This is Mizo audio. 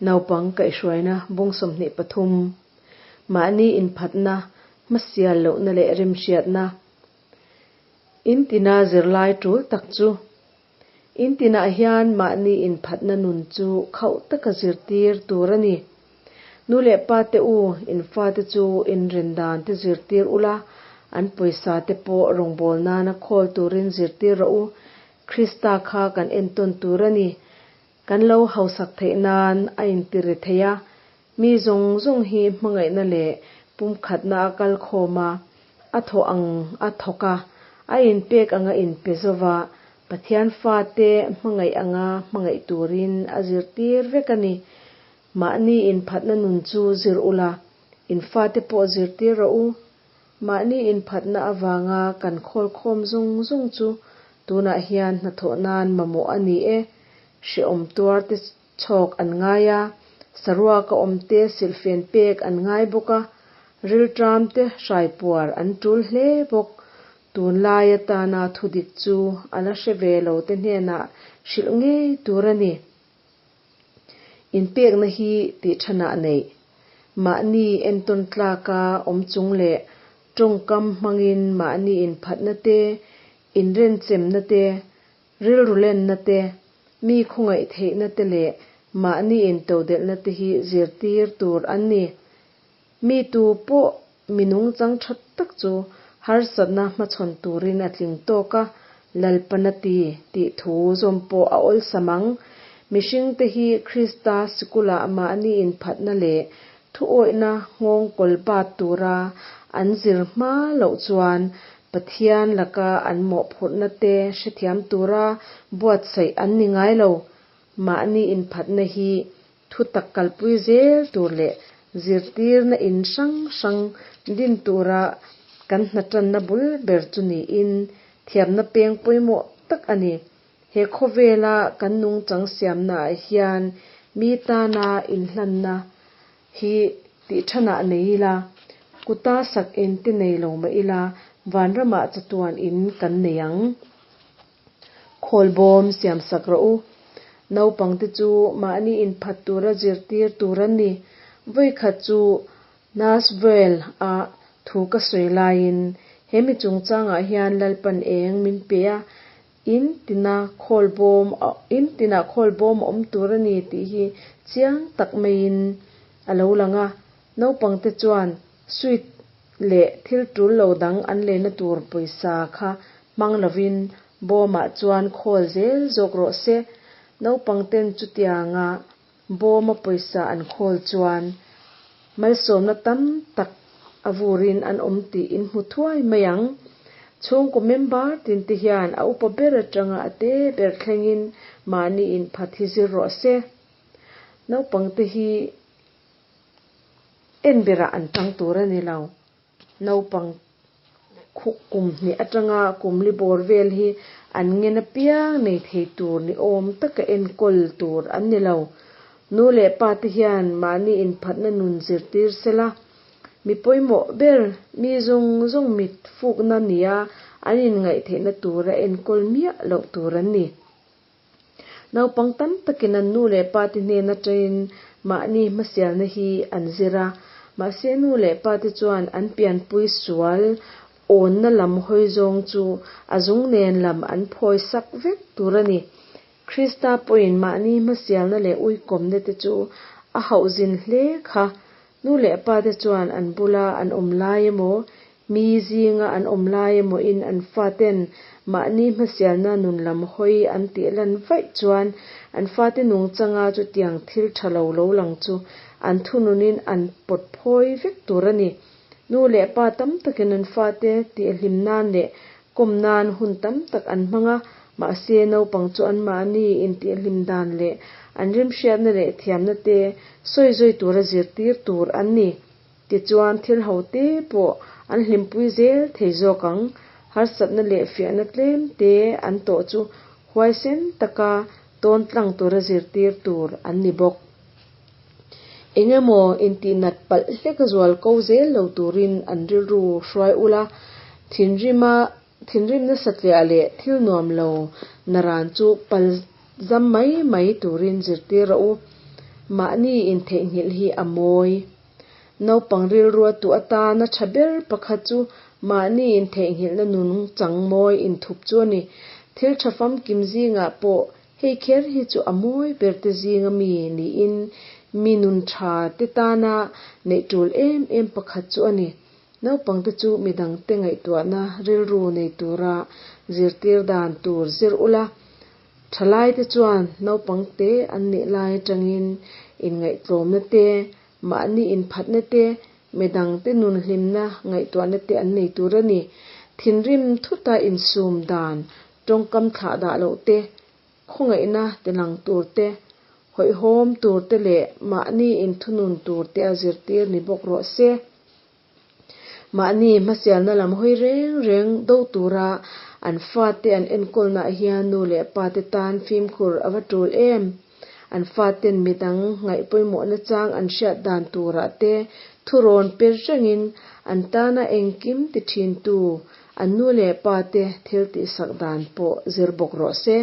Naupang kaihhruaina bung 23, Mahni inphatna, hmasial lohna leh remhriatna. In tina zirlai tul tak chu. In tinah hian mahni inphatna nun chu khauh taka zirtir tur a ni. Nu leh pa te u, in fate chu inren dan te zirtir ula, an pawisa te pawh rawngbâwl nana khawl turin zirtir rawh u. Krista kha kan entawn tur a ni. Kan lo hausak theih nan a intiri thei a, mi zawng zawng hi hmangaihna leh pumkhatna a kal khawm a, a thawh ang a thawk a, a inpek anga inpe zova, Pathian fate hmangaih anga hmangaih turin a zirtir vek a ni. Mahni inphatna nun chu zir ula, in fate pawh zirtir rawh u. Mahni inphatna avanga kan khawlkhawm zawng zawng chu tunah hian hnathawh nan mamawh a ni e. Hrehawm tuar te chhawk an ngai a, saruaka awm te silhfen pek an ngai bawk a, rilṭam te hraipuar an ṭul hle bawk. Tunlai atana thudik chu a la hre ve lo te hnenah hrilh ngei tur a ni. Inpekna hi tih thanah neih. Mahni entawn tlaka awm chung leh tawngkam hmangin mahni inphatna te, inrenchemna te, rilru lenna te, mi khawngaih theihna te leh mahni intodelhna te hi zirtir tur an ni. Mi tu pawh mi nungchang tha tak chu harsatna hmachhawn turin a tling tawk a, Lalpana ti tih thu zawm pawh a awlsam ang. Mihringte hi Krista sikulah mahni inphatna leh thuawihna nghawng kawl bat tura an zir hma loh chuan Pathian laka an mawhphurhna te hrethiam tura buatsaih an ni ngai lo. Mahni inphatna hi Thutak kalpui zel tur leh zirtirna in hrang hrang din tura kan hnatanna bul ber chu niin thiamna peng pawimawh tak a ni. He khawvela kan nungchang siamnaah hian mi tana inhlanna hi tihthanah nei ila, kuta sak ente nei lo mah ila vanramah chatuan in kan nei ang. Khawlbawm siamsak rawh u. Naupangte chu mahni inphat tura zirtir tur an ni. Vawikhat chu Nashville a thu ka sawi laiin he mi chungchangah hian Lalpan eng min pe a, in tina khawlbawm in tinah khawlbawm a awm tur a ni tih hi chiang tak maiin a lo lang a. Naupangte chuan sweet leh thil tul lo dang an leina tur pawisa kha hmang lovin bawmah chuan khawl zel zawk rawh se. Naupangten chutianga bawma pawisa an khawl chuan malsawmna tam tak a vurin an awm tih in hmu thuai mai ang. Chhungkaw member tinte hian a upa ber atanga a te ber thlengin mahni inphat hi zir rawh se. Naupangte hi En berah an tang tur a ni lo. Naupang khuk kum hnih atanga kum li bawr vel hi an ngen apiang nei thei tur ni awm taka enkawl tur an ni lo. Nu leh pa te hian mahni inphatna nun zirtir sela, mi pawimawh ber, mi zawng zawng mit fukna nia an inngaihtheihna tura enkawl miah loh tur an ni. Naupang tam takin an nu leh pa te hnen atangin mahni hmasialna hi an zir a, mahse nu leh pa te chuan an pianpui sual awnna lam hawi zawng chu a zung nen lam an phawi sak vek tur a ni. Krista pawhin mahni hmasialna leh uikawmna te chu a hauh zin hle kha. Nu leh pa te chuan an bula an awm lai emaw, mi zinga an awm lai emaw in an faten mahni hmasialna nun lam hawi an tih lan vaih chuan an fate nungchanga chutiang thil tha lo lo lang chu an thununin an pawt phawi vek tur a ni. Nu leh pa tam takin an fate tihhlim nan leh kawm nan hun tam tak an hmang a, mahse naupang chu anmahni intihhlim dan leh an rimhriatna leh thiamna te sawi zui tura zirtir tur an ni. Tichuan thil ho te pawh an hlimpui zel thei zawk ang. Harsatna leh fiahna tlem te an tawh chu huaisen taka tawn tlang tura zirtir tur an ni bawk. Eng emaw intihnat palh hlek a zual ko zel lo turin an rilru hruai ula, thinrima thinrimna satliah leh thil nuam lo naran chu pal zam mai mai turin zirtir rawh u. Mahni intheihnghilh hi a mawi. Naupang rilrua tuh atana tha ber pakhat chu mahni intheihnghilhna nungchang mawi inthup chu a ni. Thil tha famkim zingah pawh hei kher hi chu a mawi berte zinga mi niin mi nun tha te tana neih tul em em pakhat chu a ni. Naupangte chu midangte ngaihtuahna rilru nei tura zirtir dan tur zir ula, thalaite chuan naupangte an nih lai atangin inngaihtlawmna te, mahni inphatna te, midangte nun hlimna ngaihtuahna te an nei tur a ni. Thinrim thuta insum dan, tawngkam thlah dah loh te, khawngaihna tilang tur te, hawihhawm tur te leh mahni inthunun tur te a zirtir ni bawk rawh se. Mahni hmasialna lam hawi reng reng do tura an fate an enkawlnaah hian nu leh pate tan fimkhur a va tul em? An faten midang ngaih pawimawhna chang an hriat dan turah te thurawn pe rengin an tana engkim ti thintu an nu leh pate thil tihsak dan pawh zir bawk rawh se.